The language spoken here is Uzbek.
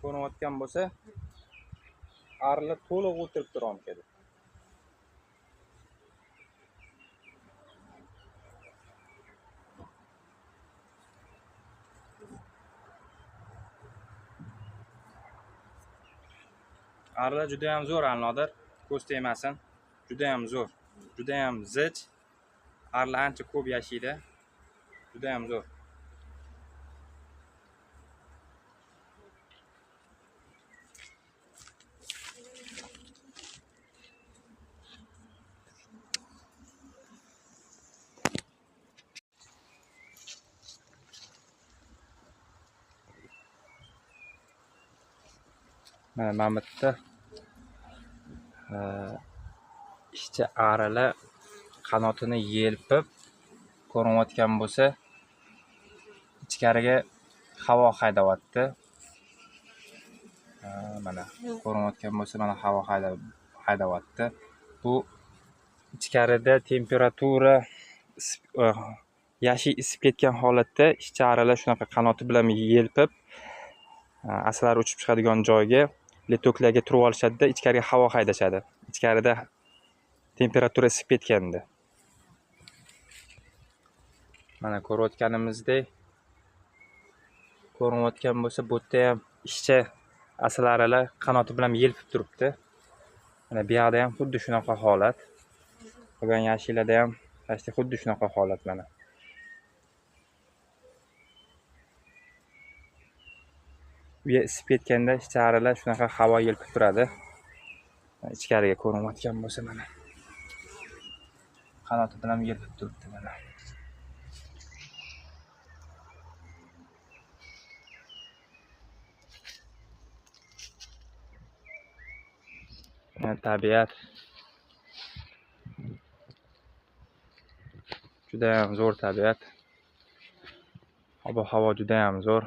Ko'rinayotgan bo'lsa, arilar to'liq o'tiribdi romkada. Arilar juda ham zo'r, Alnodir, ko'z tegmasin. Juda ham zo'r, juda ham zich. Arilar ancha ko'p yashaydi. Juda ham zo'r. Mana bu yerda ishchi arilar qanotini yelpib ko'rinayotgan bo'lsa, ichkariga havo haydayapti. Mana ko'rinayotgan bo'lsa, mana havo haydayapti. Bu ichkarida temperatura yashil isib ketgan holatda ishchi arilar shunaqa qanoti bilan yelpib asalari uchib chiqadigan joyga, letoklarga turib olishadi-da, ichkariga havo haydashadi. Ichkarida temperatura isib ketganda. Mana ko'rayotganimizdek, ko'rinayotgan bo'lsa, bu yerda ham ishchi asalarilar qanoti bilan yelpib turibdi. Mana bu yoqda ham xuddi shunaqa holat. Qolgan yashillarda ham xuddi shunaqa holat mana. Uya isib ketganda ishchi arilar shunaqa havo yelpib turadi. Ichkariga ko'rinayotgan bo'lsa, mana qanoti bilan yelpib turibdi mana. Tabiat juda ham zo'r tabiat. Ob-havo juda ham zo'r.